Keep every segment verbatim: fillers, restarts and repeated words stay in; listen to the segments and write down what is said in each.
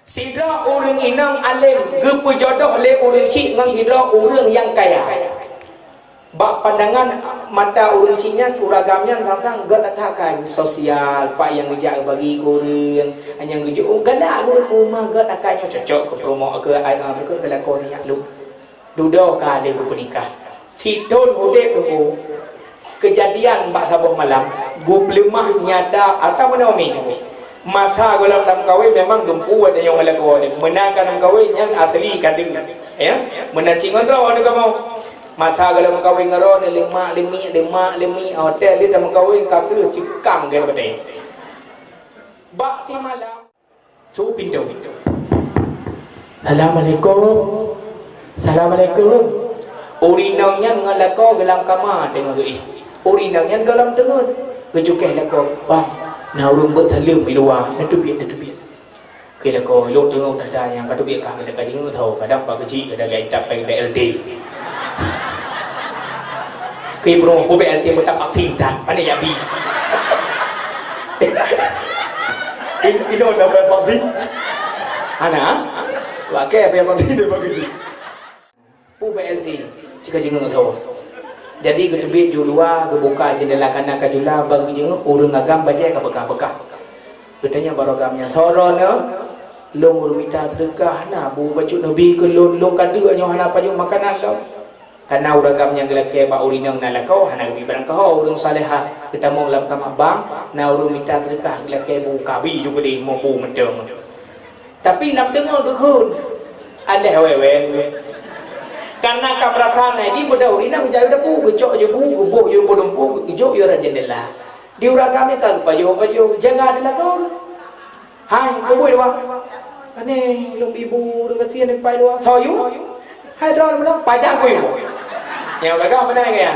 Sidroe ureuëng inong além geupeujodoh lé ureuëng chik ngon sidroe ureuëng nyang kaya. Bak pandangan mata ureuëng chik nyan, ureuëng agam nyan sang-sang gét that akai sosial, pat nyang geujak bagi keu ureuëng, nyang geujok galak ureuëng uma gét akai nyoe cocok keu promo keu ai keu lakoe sinyak lôn. Dudoe ka lheueh geupeunikah. Sithon udeb Teungku, keujadian bak saboh malam, geupeuleumah nyata ata meunoe mi Teungku. Masa gohlom tameukawen memang dumpu watée nyoe ngon lakoe, meunan ka tameukawen nyan asli ka deuh. Ya, meunan cit ngon droeneuh kamoe. Masa gohlom meukawen ngon droeneuh leumak leumik, leumak leumik, hotel lheueh tameukawen ka kreueh ceukang gét batée. Bak simalam Su pintoe. "Assalamualaikum. Assalamualaikum." Ureuëng inong nyan ngon lakoe geulam kama teungoh geuéh. Ureuëng inong nyan gohlom teungeut. Geucukeh lakoe, "Bang, na ureuëng beuet saleuem di luwa, na teubiet, na teubiet." Keu lakoe, "Lôn teungoh that-that nyang ka teubiet kah, ka jingeuk tho, kadang bak keuchik, kadang gaya intat péng B L T." Keu peurumoh, "Peue B L T meutab vaksin tan, pane jak bi." In-, inoe na bayar vaksin? Hana? Pakai bayar vaksin daripada keuchik. Peue B L T, cit ka jingeuk tho. Jadi geuteubiet ju luwa, geubuka jeundela kana ka jula, ban geujingeuk ureuëng agam bajée ka beukah-beukah. Geutanyong bak ureuëng agam nyan, "Soe droeneuh?" "Lôn ureuëng mita seudeukah, na bu bacut neubi keu lôn, lôn ka deuek nyoe hana pajoh makanan lom." Kana ureuëng agam nyang geulakée bak ureuëng inong na lakoe hana geubi barang keuhai ureuëng saleuha geutamong lam kama bang, na ureuëng mita seudeukah geulakée bu kabi ju keudeh mobu mantong. Tapi lam teungoh geukheun, "Aléh wewen." Kana ka meurasa na di beuda ureuëng inong geujak u dapu, geucok ju bu, geuboh ju lumpu-lumpu, geujok ju rot jeundela. Di ureuëng agam ka geupajoh-pajoh, jaga di lakoe geuh. "Hai, peubui luwa." "Pane lôn bi bu deungon sie neupai luwa." "Soe yue?" "Hai droe meunan." "Pajan kuyue." Nyang gagah meunan gaya.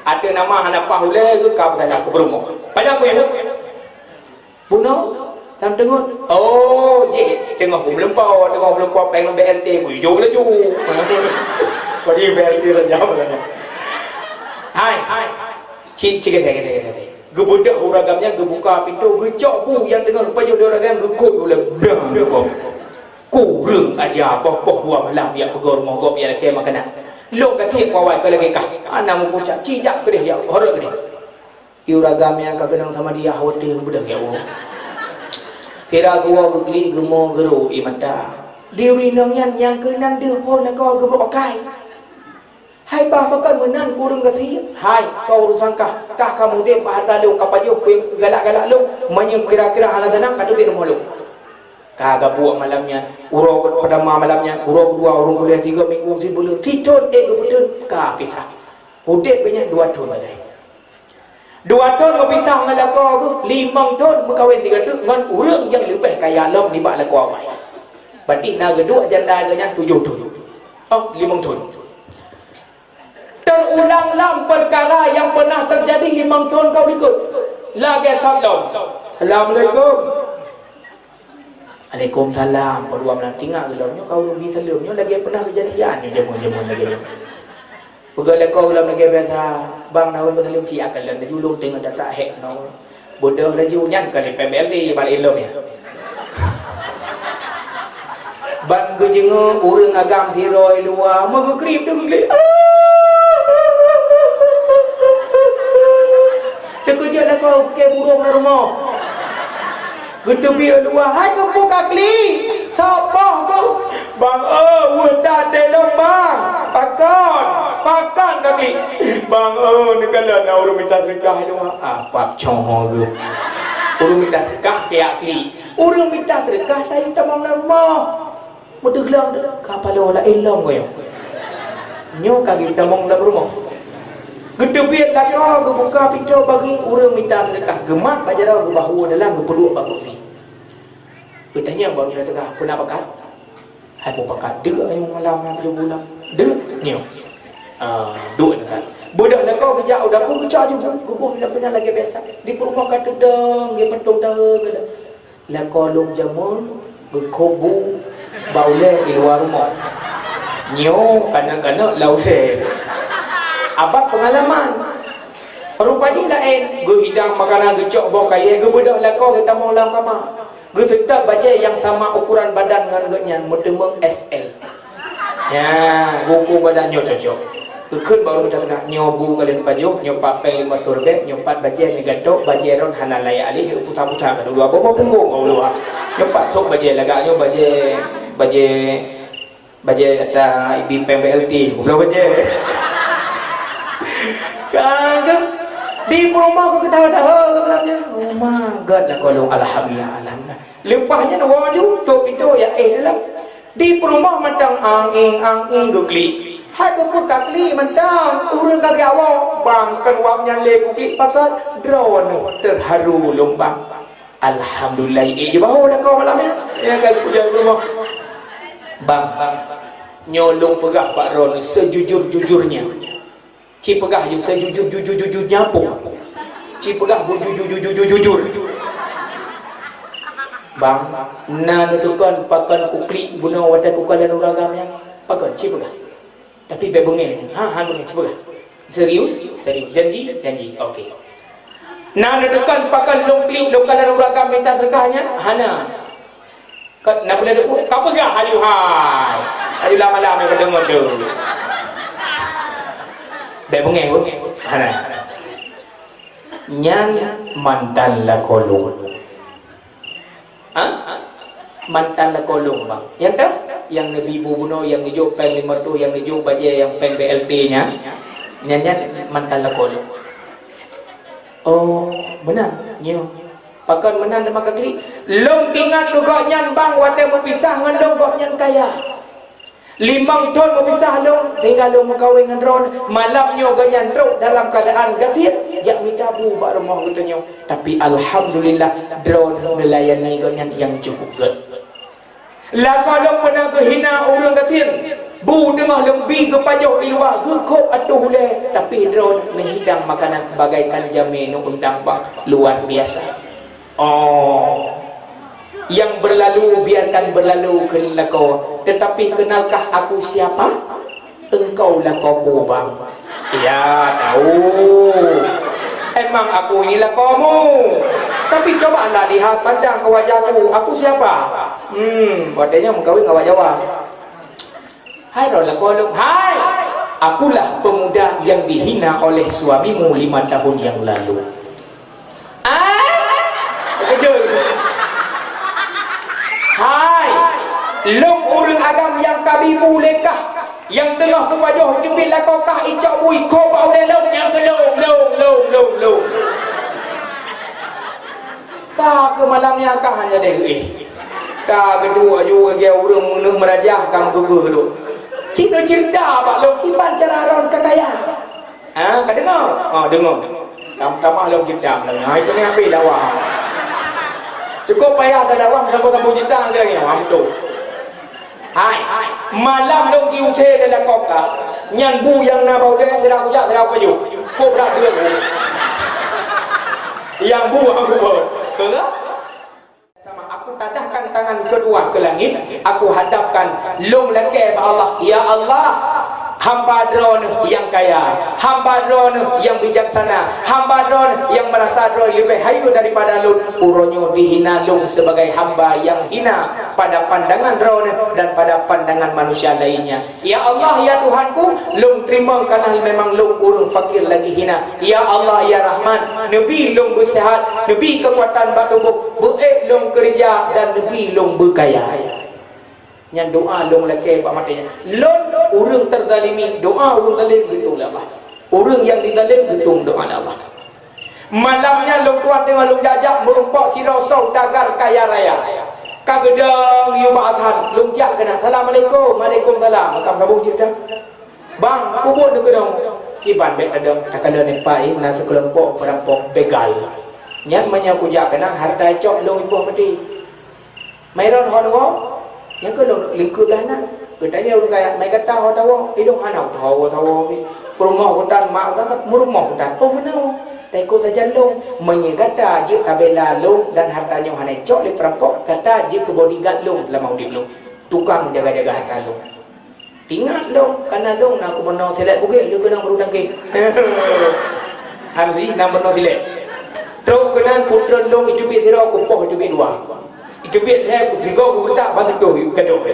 Ateueh nama hana paih ulée geuh ka peusalah keu peurumoh. "Pajan kuyue?" "Bunoe lam teungeut." "Oh, jih teungoh kumeulumpo, teungoh kumeulumpo péng B L T kuyue laju." Padi B L T saja. "Hai, hai, hai." Cit, cit, cit, cit, cit. Geubeudôh ureuëng agam nyan geubuka pintoe, geucok bu nyang teungoh geupajoh lé ureuëng agam, geukot ulée blang lubong. Kureueng aja, poh-poh dua malam jak peugah rumoh gob jak lakée makanan. Lôn ka tiek pawai ka lagée kah. Hana meupucak, cijak keudeh jak horot keudeh. Di ureuëng agam nyan ka keunong sama dia watée geubeudôh jak woe. Sira geuwoe geuklik geumo geuro ié mata. Di ureuëng inong nyan nyang keunan deuh phon lakoe geubrok akai. "Hai bah, pakon meunan ureuëng gasien?" "Hai, kau urusan kah, kah ka mudeb bak hareuta lôn, ka pajoh peue galak-galak lôn, meunyoe kira-kira hana seunang ka teubiet rumoh lôn." Ka geubuet malam nyan, uroe keu-, peutama malam nyan, uroe keudua, ureuëng keulhèe, tiga minggu, sibuleuen, sithon ék geupeutheun, ka pisah. Udeb geuh nyan dua thon sagai. Dua thon meupisah ngon lakoe geuh, limong thon meukawen sigoe teuk ngon ureuëng nyang leubeh kaya lom nibak lakoe awai. Berarti na geuduek janda geuh nyan tujoh thon. Oh, limong thon. Teurulang lam peukara nyang peunah teujadi limong thon ka u likot. Lagée sot lom. "Assalamualaikum." "Alaikumsalam." Padua malam tinggai lom nyoe ka ureuëng bi saleuem. Nyoe lagée peunah keujadian nyoe jameun-jameun lagée nyoe. Peugah lakoe lom lagée biasa, "Bang, na ureuëng beusaleuem?" "Ci akan lôn laju lôn teungoh tatak hék noe." Beudôh laju nyan ka lipém B L T balik lom ya. Ban geujeungeuk ureuëng agam sidroe luwa, meugeukrieb deungon gleh. Teukeujot lakoe keu burông na rumoh. Geuteubiet luwa, "Hai keupeue ka klik? Soe poh keuh?" "Bang, oh, weueh that lé lôn, Bang." "Pakon? Pakon ka klik?" "Bang, oh, neukalon na ureuëng mita seudeukah luwa." "Apa cong geuh? Ureuëng mita seudeukah keu jak klik. Ureuëng mita seudeukah tayue tamong lam rumoh." Meudeuh gleh deuh, ka paloe laén lom goyong. Nyoe ka geutamong lam rumoh. Geuteubiet lakoe geubuka pintoe bagi ureuëng mita seudeukah, geumat bak jaroe geubahue dalam geupeuduek bak kursi. Geutanyong bak ureuëng mita seudeukah, "Peue na pakat?" "Hai peue pakat, deuek ayong malam nyan tujoh buleuen." "Deuek nyoe." Ah, duek nyoe kan. Beudôh lakoe geujak u dapu geucok ju bu, geuboh lam peunan lagée biasa. Di peurumoh ka teudong, geupeutong tahe keu Lakoe lôn jameun geukhob bu bak ulée di luwa rumoh. Nyoe kaneuk-kaneuk lam usée. Abah peungalaman. Rupa jih laén, geuhidang makanan, geucok boh kayée, geubeudôh lakoe geutamong lam kama. Geuseutôt bajée nyang sama ukuran badan ngon geuhnyan, meuteumeung S L. Ya, geuukur badan nyoe cocok. Geukheun bak ureuëng teuka, nyoe bu ka lheueh pajoh, nyoe pat péng limong reutôh ribèe, nyoe pat bajée meugantok, bajée droen hana layak lé, nyoe puta-puta ka dua boh punggong ka ulua. Nyoe pat sôk bajée lagak nyoe bajée, bajée, bajée ata ibi péng B L T, goblok bajée. Ka, ka. Di peurumoh keu keudawa-dawa, ka bilang nyan. Uma gét lakoe lôn, alhamdulillah, alhamdulillah. Leupah nyan woe ju, tôp pintoe ya éh dalam. Di peurumoh mantong ang-ing, ang-ing geuklik. Hai keupeue ka klik mantong, ureuëng ka geujaweueb, bang, kon wab nyan lé kuklik pakon, droeneuh teuharu lôn, bang. Alhamdulillah, ék jibahô lakoe malam nyan. Nyang ka geupeujan rumoh. Bang, bang, nyoe lôn peugah bak droeneuh seujujur-jujurnya. Ci peugah ju seujujur-jujur-jujur nyampung. Ci peugah beujujur-jujur-jujur. Bang, na neuteukon pakon kuklik bunoe watée kukalon ureuëng agam nyan? Pakon, ci peugah. Tapi bék beungéh. Ha, ha beungéh, ci peugah. Serius? Serius. Janji? Janji. Oke. Na neuteukon pakon lôn klik, lôn kalon ureuëng agam minta seudeukah nyan? Hana. Ka, na peuleueh teupeu? Ka peugah laju hai. Laju lama-lama ka deungoe tu. Bék beungéh, Bu. Hana. Nyan mantan lakoe lôn. Ha? Mantan lakoe lôn, bang. Nyang ka? Nyang neubi bu bunoe, nyang neujok péng limong reutôh, nyang neujok bajée, nyang péng B L T nyan. Nyan, nyan mantan lakoe lôn. Oh, meunan. Nyoe. Pakon meunan teuma ka klik? Lôn ingat keu gobnyan bang watée meupisah ngon lôn gobnyan kaya. Limong thon meupisah lôn, sehingga lôn meukawen ngon droeneuh. Malam nyoe gobnyan trok dalam keuadaan gasien, jak mita bu bak rumoh geutanyoe. Tapi alhamdulillah, droeneuh neulayani gobnyan nyang cukup gét. Lakoe lôn peuna geuhina ureuëng gasien. Bu teungoh lôn bi geupajoh i luwa, geukôb ateueh ulée, tapi droeneuh neuhidang makanan bagaikan jamé neuundang bang luar biasa. Oh, yang berlalu biarkan berlalu, kheun lakoe, tetapi kenalkah aku siapa? Engkau lakoeku, bang. Ya, tahu. Emang aku ini lakomu. Tapi cobalah lihat, pandang ke wajahku. Aku siapa? Hmm, watée nyan meukawen ngon awak Jawa. Hai droe lakoe lôn. Hai! Akulah pemuda yang dihina oleh suamimu lima tahun yang lalu. Ah! Terkejut. Hai! Lôn ureuëng agam nyang ka bi bu lé kah, nyang teungoh geupajoh teubiet lakoe kah icok bui kôb bak ulée lôn nyang keu lôn, lôn, lôn, lôn, lôn. Ka keu malam nyan ka hana deh, eh. Ka geuduek aju lagée ureuëng meuneuh meurajah ka meugeugeuh lôn. Cit neuceurita bak lôn kiban cara droen ka kaya. Ha, ka deungoe? Oh, deungoe. Ka meutamah lôn ceurita lagée nyan. Ha, itu ni habéh dakwah. Cukup payah dah dakwah meusampôh-sampôh ceurita lagée nyan. Ha, beutôi. Hai, malam lôn jiusé lé lakoe kah, nyan bu nyang na bak ulée, sira kujak, sira kupajoh. Kôb brat deuek bu. Nyang bu, nyang bu. Betul tak? Sama, aku tadahkan tangan kedua ke langit, aku hadapkan, lôn lakée bak Allah, "Ya Allah, hamba droeneuh nyang kaya, hamba droeneuh nyang bijaksana, hamba droeneuh nyang merasa droe leubeh hayeue daripada lôn, uroe nyoe dihina lôn sebagai hamba nyang hina pada pandangan droeneuh dan pada pandangan manusia lainnya. Ya Allah, ya Tuhanku, lôn teurimong kareuna memang lôn ureuëng fakir lagi hina. Ya Allah, ya Rahman, neubi lôn beusehat, neubi keukuatan bak tuboh, beuék lôn keureuja dan neubi lôn beukaya." Nyan doa lôn lakée bak maté nyan. Lôn ureuëng teuzalimi, doa ureuëng zalém geutong lé Allah. Ureuëng nyang dizalém geutong doa lé Allah. Malam nyan lôn tuan teungoh lôn jak-jak meurumpok sidroe saudara kaya raya. Ka geudong yue bak azan, lôn jak keunan, "Assalamualaikum." "Waalaikumsalam." Makam sambông ceurita. "Bang, peue buet neukeunong?" "Kiban bék tadong, takalon ié pat, eh, meunan sikeulompok peurampok begal. Nyan meunyoe kujak keunan, hareuta icok lôn iboh maté." "Mairon ho neuwoe?" "Nyang keuh lôn likot blah nan." Geutanyong ureuëng kaya, "Mai gata ho tawoe?" "Ilôn hana tawoe-tawoe pih. Peurumoh geutan, mak geutan, meurumoh geutan." "Oh, meunoe. Taikot sajan lôn. Meunyoe gata jeuet tabela lôn dan hareuta nyoe hana icok lé peurampok, gata jeuet keu bodyguard lôn seulama udeb lôn. Tukang jaga-jaga hareuta lôn." Ingat lôn, kareuna lôn na keumeunong silek bugéh lôn keunong bulu tangkéh. Harus na meunoe silek. Trok keunan kutreun lôn iteubiet sidroe, kupoh iteubiet dua. Teubiet lhèe sigoe geutak ban teutoh yue keudroe.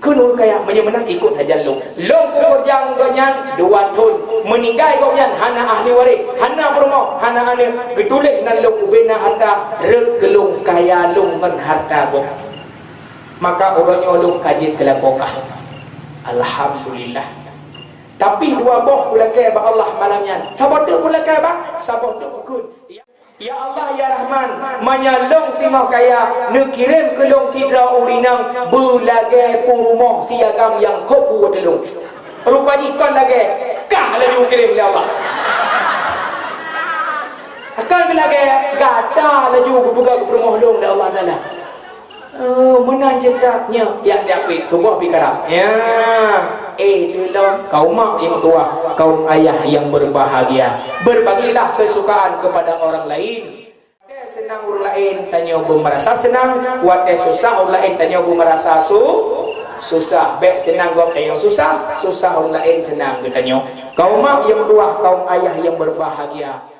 Kheun ureueng kaya, meunyoe meunan ikot sajan lôn. Lôn kukeureuja ngon gobnyan dua thon. Meuninggai gobnyan hana ahli waréh, hana peurumoh, hana aneuk. Geutuléh nan lôn ubena harta, rhot keu lôn kaya lôn ngon harta gob. Maka uroe nyoe lôn ka jeuet keu lakoe kah. Alhamdulillah. Tapi dua boh kulakèe bak Allah malam nyan. Saboh teuk kulakèe bak, saboh teuk kukheun. Ya Allah, ya Rahman, meunyoe lôn singoh kaya, neukirém keu lôn sidroe ureueng inong beulagèe peurumoh si agam nyang kôb buet lôn. Rupa jih kon lagèe, kah laju kirém lé Allah. Akan geulagèe gata laju geupeugah keu peurumoh lôn lé Allah Taala. Oh, meunan ceurita nyoe, ya, ya, pi, tuboh pi karab. Ya. Eh, tulông, kaum mak nyang tuha, kaum ayah yang berbahagia. Berbagilah kesukaan kepada orang lain. Watèe seunang ureueng laén, tanyoe beumeurasa seunang. Watèe susah ureueng laén, tanyoe beumeurasa su-, susah. Bèk seunang gob tanyoe susah, susah ureueng laén seunang geutanyoe. Kaum mak nyang tuha, kaum ayah yang berbahagia.